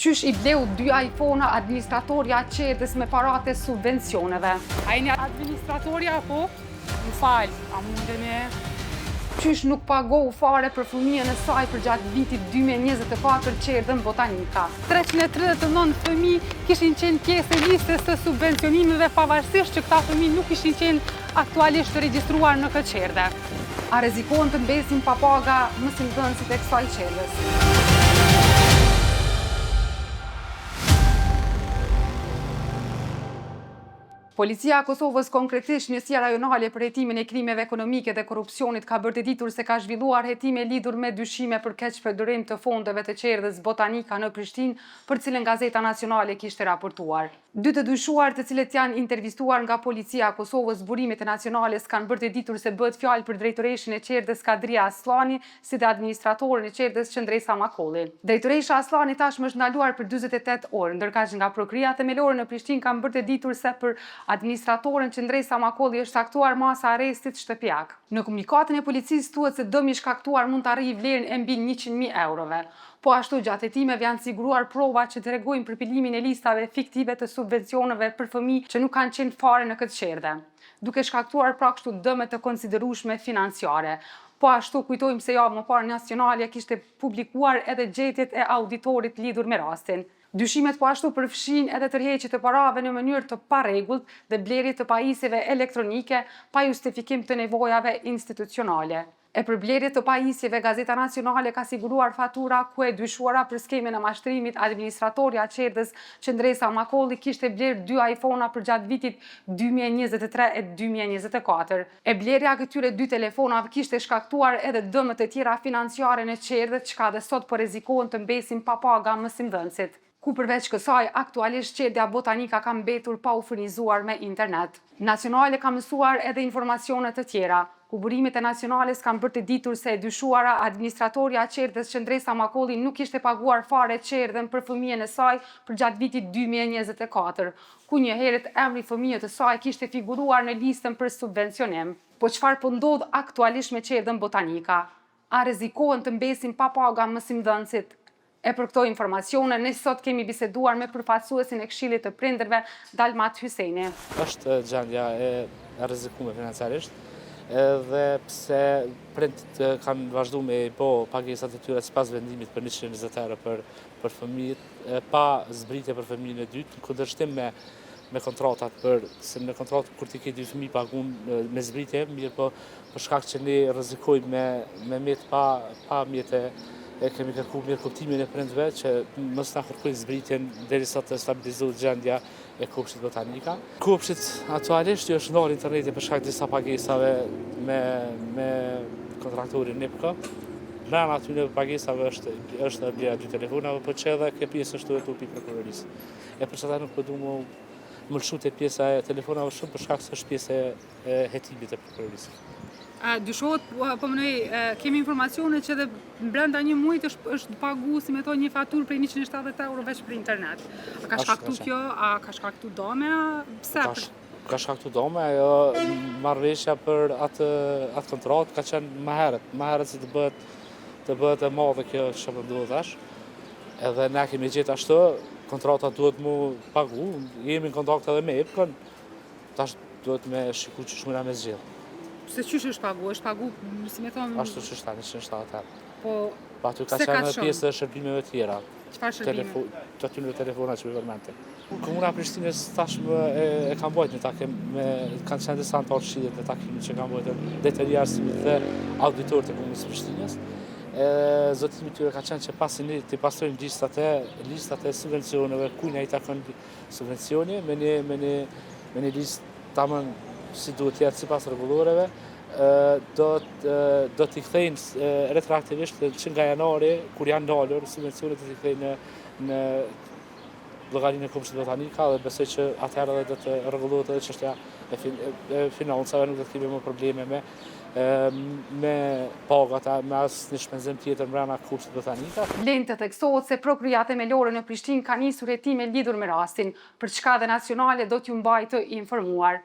Qysh i bleu dy iPhone-a administratorja e çerdhes me paratë e subvencioneve? A jeni administratorja apo? Më fal, a mundeni? Qysh nuk pagou fare për fëmijën e saj përgjatë vitit 2024 çerdhen Botanika? 339 fëmijë kishin qenë pjesë e listës së subvencionimeve pavarësisht që këta fëmijë nuk kishin qenë aktualisht të regjistruar në këtë çerdhe. A rrezikohen të mbesin pa paga mësimdhënësit e kësaj çerdhes? Policia e Kosovës, konkretisht Njësia Rajonale për Hetimin e Krimeve Ekonomike dhe Korrupsionit ka bërë të ditur se ka zhvilluar hetime lidhur me dyshime për keqpërdorim të fondeve të çerdhes Botanika në Prishtinë, për cilën Gazeta Nacionale kishte raportuar. Dy të dyshuar të cilët janë intervistuar nga Policia e Kosovës, burimet e Nacionales kanë bërë të ditur se bëhet fjalë për drejtoreshën e çerdhes Kadria Asllani si dhe administratoren e çerdhes Qëndresa Makolli. Drejtoresha Asllani tashmë është ndaluar për 48 orë, ndërkaq nga Prokuroria Themelore në Prishtinë kanë bërë të ditur se për administratoren Qëndresa Makolli është caktuar masa e arrestit shtëpiak. Në komunikatën e policisë thuhet se dëmi i shkaktuar mund të arrijë vlerën e mbi 100.000 eurove. Po ashtu, gjatë hetimeve janë siguruar prova që tregojnë përpilimin e listave fiktive të subvencioneve për fëmijë që nuk kanë qenë fare në këtë çerdhe, duke shkaktuar pra kështu dëme të konsiderueshme financiare. Po ashtu, kujtojmë se javë më parë Nacionalja kishte publikuar edhe gjetjet e auditorit lidhur me rastin. Dyshimet po ashtu përfshijnë edhe tërheqje të parave në mënyrë të parregullt dhe blerje të pajisjeve elektronike pa justifikim të nevojave institucionale. E për blerje të pajisjeve, Gazeta Nacionale ka siguruar fatura ku e dyshuara për skemën e mashtrimit administratorja e çerdhes Qëndresa Makolli kishte blerë dy iPhone-a përgjatë vitit 2023 e 2024. E blerja e këtyre dy telefonave kishte shkaktuar edhe dëme të tjera financiare në çerdhe çka dhe sot po rrezikohen të mbesin pa paga mësimdhënësit. Ku përveç kësaj, aktualisht çerdhja Botanika ka mbetur pa u furnizuar me internet. Nacionale ka mësuar edhe informacione të tjera, ku burimet e Nacionales kanë bërë të ditur se e dyshuara administratorja e çerdhes Qëndresa Makolli nuk kishte paguar fare çerdhen për fëmijën e saj përgjatë vitit 2024, ku njëherët emri i fëmijës të saj kishte figuruar në listën për subvencionim. Po çfarë po ndodh aktualisht me çerdhen Botanika? A rrezikohen të mbesin pa paga mësimdhënësit? E për këto informacione, ne sot kemi biseduar me përfaqësuesin e Këshillit të Prindërve, Dalmat Hyseni. Është gjendja e rrezikume financiarisht, edhe pse prindët kanë vazhdu me i bo pagesat e tyre sipas vendimit për 120 euro për, për fëmijët, pa zbritje për fëmijën e dytë, në kundërshtim me me kontratat për, se në kontratë kur ti ke dy fëmijë pagun me zbritje, mirëpo Për shkak që ne rrezikojmë me me met pa pa mjete e kemi kërku mirëkuptimin e prindve që mos na kërkojnë zbritjen derisa të stabilizohet gjendja e kopshtit Botanika. Kopshtit aktualisht i është ndalë interneti për shkak disa pagesave me me kontraktorin Nipko. Mbrana atyre pagesave është është edhe blerja dy telefonave, po që edhe kjo pjesë është tu hetu prej prokurorisë. E për qata nuk po du mu më lëshu te pjesa e telefonave shumë për shkak se është pjesë e e hetimit të prokurorisë. A dyshohet, po, po mendoj, kemi informacione që edhe brenda një muajit është është pagu, si me thonë, një faturë prej 170 euro veç për internet. A ka shkaktu kjo, a ka shkaktu dame, a pse? Ka, ka shkaktu dame, ajo marrëveshja për atë, atë kontratë ka qenë më herët, më herët se të bëhet, të bëhet e madhe kjo që po ndodh tash. Edhe ne kemi gjetë ashtu, kontrata duhet mu pagu, jemi në kontakt edhe me IPKO-n, Tash duhet me shiku qysh mujna me zgjidh. Pse qysh është pagu? është pagu, si me thonë... Ashtu që është 170 euro. Po, Po aty ka qenë edhe pjesë e shërbimeve tjera. Çfarë shërbime? Të atyre telefona që mi përmende. Komuna e Prishtinës tashmë e, e kanë bajt një takim me kanë qenë disa anëtarë të këshillit në takimin që kanë bajt drejtoria e arsimit dhe auditorët e komunës së Prishtinës. E zotimi i tyre ka qenë që pasi ne t'i pastrojmë listat e listat e subvencioneve, kujna i takon Subvencioni me një me një me një listë tamam si duhet të jetë sipas rregulloreve, do të do t'i kthejnë retroaktivisht që nga janari kur janë ndalur subvencionet do t'i kthejnë në në llogarinë e Kopshtit Botanika dhe besoj që atëherë edhe do të rregullohet edhe çështja e, fin, e financave, nuk do të kemi më probleme me me pagat, me asnjë shpenzim tjetër mbrana Kopshtit Botanika. Vlen të theksohet se Prokuroria Themelore në Prishtinë ka nisur hetime lidhur me rastin, për çka dhe Nacionale do t'ju mbajë të informuar.